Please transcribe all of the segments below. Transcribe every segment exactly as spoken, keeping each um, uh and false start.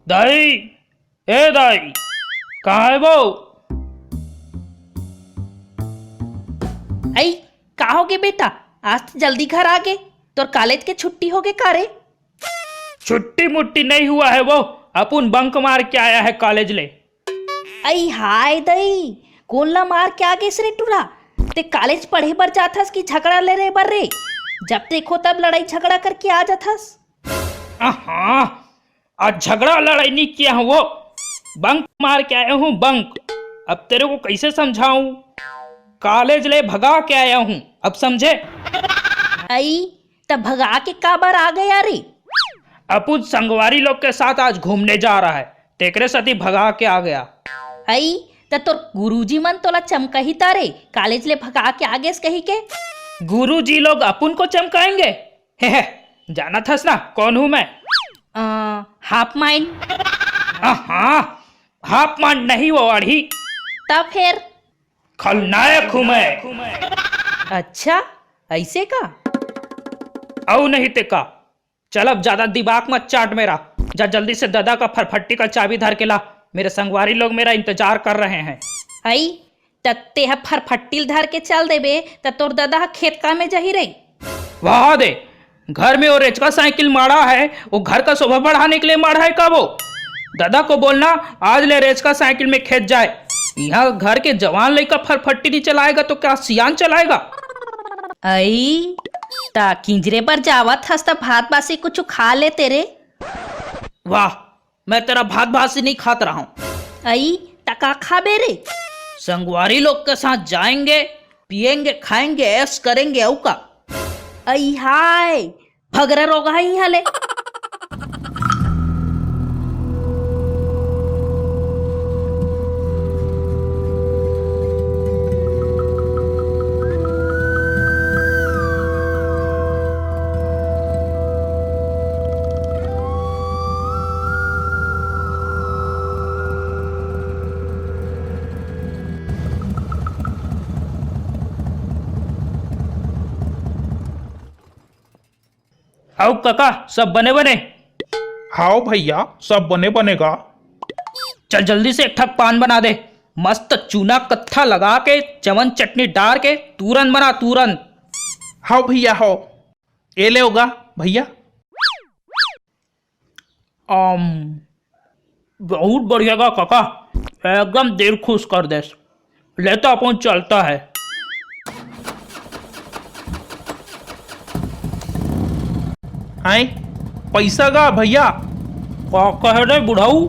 दाई, ए दाई, कहाँ हे वो? अई, का होगे बेटा? आज तो जल्दी घर आगे। तोर कॉलेज के छुट्टी होगे का रे? छुट्टी मुट्टी नहीं हुआ है वो, अपुन बंक मार के आया है कॉलेज ले। अई हाय दई, कोन ला मार के आगेस रे टूरा? ते कॉलेज पढ़े बर जाथस कि झगड़ा लड़े बर रे? जब देखो तब लड़ाई झगड़ा करके आ जाथस। अहा, आज झगड़ा लड़ाई नहीं किया हूँ वो, बंक मार के आया हूँ बंक। अब तेरे को कैसे समझाऊं? कॉलेज ले भगा के आया हूँ, अब समझे? अई, त भगा के काबर आ गया रे? अपुन संगवारी लोग के साथ आज घूमने जा रहा है, तेकरे साथ ही भगा के आ गया। अई, त तोर गुरुजी मन तोला चमकाही तारे, कॉलेज ले भगा के आ गेस कही के। गुरुजी लोग अपुन को चमकाएंगे? हे हे, जानत हस ना कौन हूँ मैं? अ, हाफ माइंड। हाँ, हाफ माइंड नहीं वो अड़ी। तब फिर? खलनायक हूँ मैं। अच्छा, ऐसे का? अउ नहीं ते का। चल, अब ज्यादा दिमाग मत चाट मेरा। जा जल्दी से ददा का फरफट्टी का चाबी धर के ला। मेरे संगवारी लोग मेरा इंतजार कर रहे हैं। अई, त तेहा फरफट्टी ल धर के चल देबे, त तोर ददा ह खेत काम में जाही रे। वाह दे, घर में वो रेचका साइकिल माड़ा है, वो घर का शोभा बढ़ाने के लिए माड़ा है का वो? ददा को बोलना, आज ले रेचका साइकिल में खेत जाए। यहाँ घर के जवान लइका फरफट्टी नहीं चलाएगा तो क्या सियान चलाएगा? अई, त किंजरे बर जावत हस त भात बासी कुछ खा लेते रे। वाह, मैं तेरा भात भात से नहीं खाता रहा हूँ। अई, त का खाबे रे? संगवारी लोग के साथ जाएंगे, पिएंगे, खाएंगे, ऐश करेंगे, अऊ का? अई हाय, भगरा रोग है यहाँ ले। अउ कका, सब बने बने? हाव भैया, सब बने बने गा। चल जल्दी से एक ठक पान बना दे, मस्त चूना कत्था लगा के, चवन चटनी डार के, तुरंत बना, तुरंत। हाव भैया, हाव। ए ले होगा भैया। अम, बहुत बढ़िया गा कका, एकदम दिल खुश कर देस। ले तो अपन चलता है। आए, पैसा गा भैया। का कहे रे बुढ़ऊ,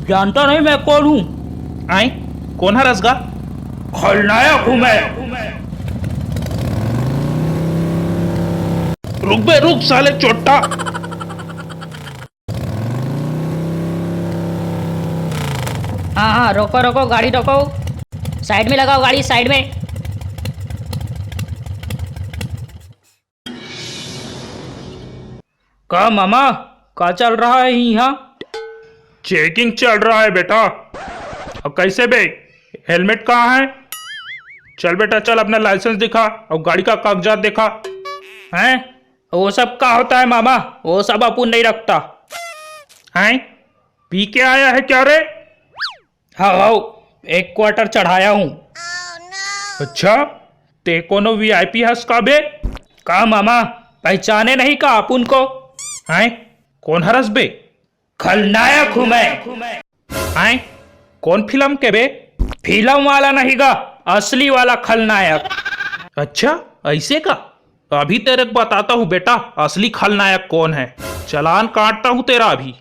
जानता नहीं मैं कौन हूँ। आए, कौन हरस गा? खलनायक हूँ मैं। रुक बे, रुक साले चोट्टा। हाँ हाँ, रोको रोको, गाड़ी रोको, साइड में लगाओ गाड़ी, साइड में। का मामा, का चल रहा है यहाँ? चेकिंग चल रहा है बेटा। और कैसे बे, हेलमेट कहाँ है? चल बेटा चल, अपना लाइसेंस दिखा और गाड़ी का कागजात दिखा। हैं? वो सब का होता है मामा, वो सब अपुन नहीं रखता। हैं? पी के आया है क्या रे? हाँ हाँ, एक क्वार्टर चढ़ाया हूँ। अच्छा, ते कोनो वीआईपी हस का बे? का मामा, पहचाने नहीं का अपुन को? हैं? कौन हरस बे? खलनायक हूँ मैं। आए, कौन फिल्म के बे? फिल्म वाला नहीं गा, असली वाला खलनायक। अच्छा, ऐसे का? अभी तेरे को बताता हूँ बेटा, असली खलनायक कौन है। चालान काटता हूँ तेरा अभी।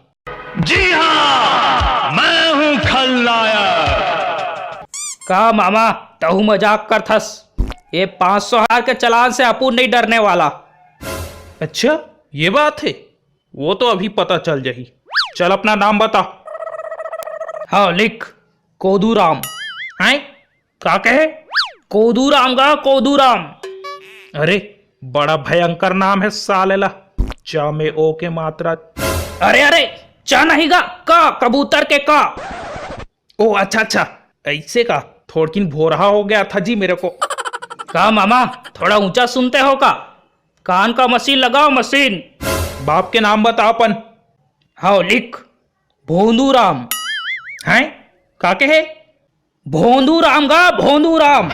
जी हाँ, मैं हूँ खलनायक। का मामा, तहु मजाक करथस? ये पाँच सौ हजार के चालान से अपुन नहीं डरने वाला। अच्छा, ये बात है। वो तो अभी पता चल जाही। चल अपना नाम बता। हाँ लिख, कोदूराम। हैं? का कहे? कोदूराम गा, कोदूराम। अरे, बड़ा भयंकर नाम है साले ला। चा में ओ के मात्रा। अरे अरे, चा नहीं गा, का, कबूतर के का। ओ अच्छा अच्छा, ऐसे का? थोड़किन भोरहा हो गया था जी मेरे को। का मामा, थोड़ा ऊंचा सुनते हो का? कान का मशीन लगाओ, मशीन। बाप के नाम बता अपन। हाँ लिख, भोंदू राम। हैं? का कहे? भोंदू राम गा, भोंदू राम।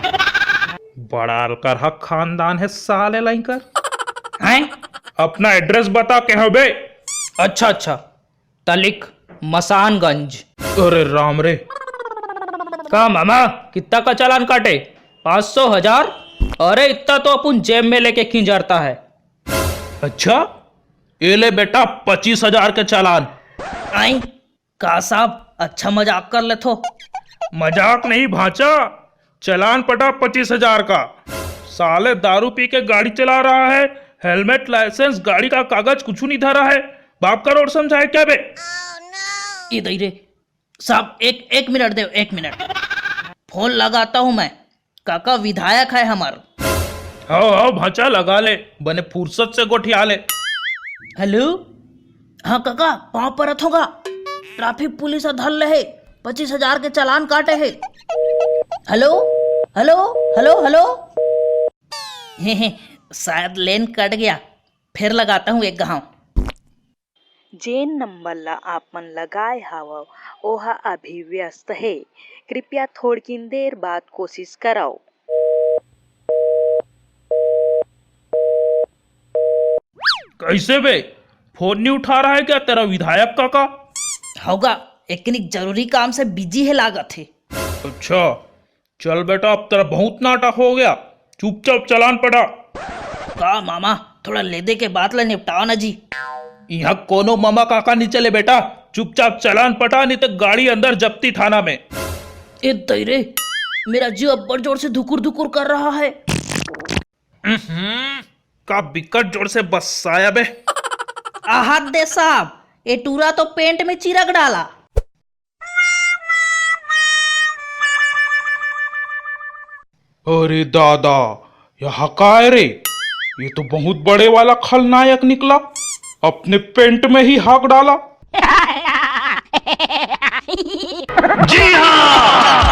बड़ा अलकरहा खानदान हे साले लइकर। हैं? अपना एड्रेस बता के हवे। अच्छा अच्छा, त लिख, मसानगंज। अरे राम रे। का मामा, कितना का चालान काटे? पाँच सौ, हजार? अरे इतना तो अपन जेब में लेके किंजरता है। अच्छा, ए ले बेटा, पच्चीस हजार के चालान। आई? का साहब, अच्छा मजाक कर लेथो। मजाक नहीं भांचा, चालान पटा पच्चीस हजार का। साले दारू पी के गाड़ी चला रहा है, हेलमेट, लाइसेंस, गाड़ी का कागज कुछ नहीं धरा है। बाप का रोड समझाए क्या बे? ये दई रे साहब, एक एक मिनट दे, एक मिनट। फोन लगाता हूँ मैं। काका विधायक है हमर। हव हव भांचा, लगा ले, बने फुर्सत से गोठिया ले। हेलो। हाँ काका, पाँव परत हों गा। ट्रैफिक पुलिस ह धर ले हे, पच्चीस हजार के चालान काटे हे। Hello, hello, hello, hello. हे, हे, शायद लेन कट गया, फिर लगाता हूँ एक घाव। जेन नंबर ला आप मन लगाए हवव, ओहा अभी व्यस्त हे। कृपया थोड़किन देर बाद कोशिश करव। कैसे बे, फोन नहीं उठा रहा है क्या तेरा विधायक काका? होगा, एकनिक जरूरी काम से बिजी हे लागत हे। अच्छा, चल बेटा, अब तेरा बहुत नाटक हो गया, चुपचाप चालान पटा। का मामा, थोड़ा ले दे के बात ला निपटाओ ना जी। यहाँ कोनो मामा काका नहीं चले बेटा, चुपचाप चालान पटा, नहीं तो गाड़ी अंदर जब्ती थाना में। ए दई रे, मेरा जीव अब्बड़ जोर से धुकुर धुकुर कर रहा है। हम्म, का बिकट जोर से बस्साया बे। आहात दे साहब, ए टूरा तो पेंट में चिरक डाला। अरे दादा, यहाँ का है रे? ये तो बहुत बड़े वाला खलनायक निकला, अपने पेंट में ही हाक डाला। जी हाँ,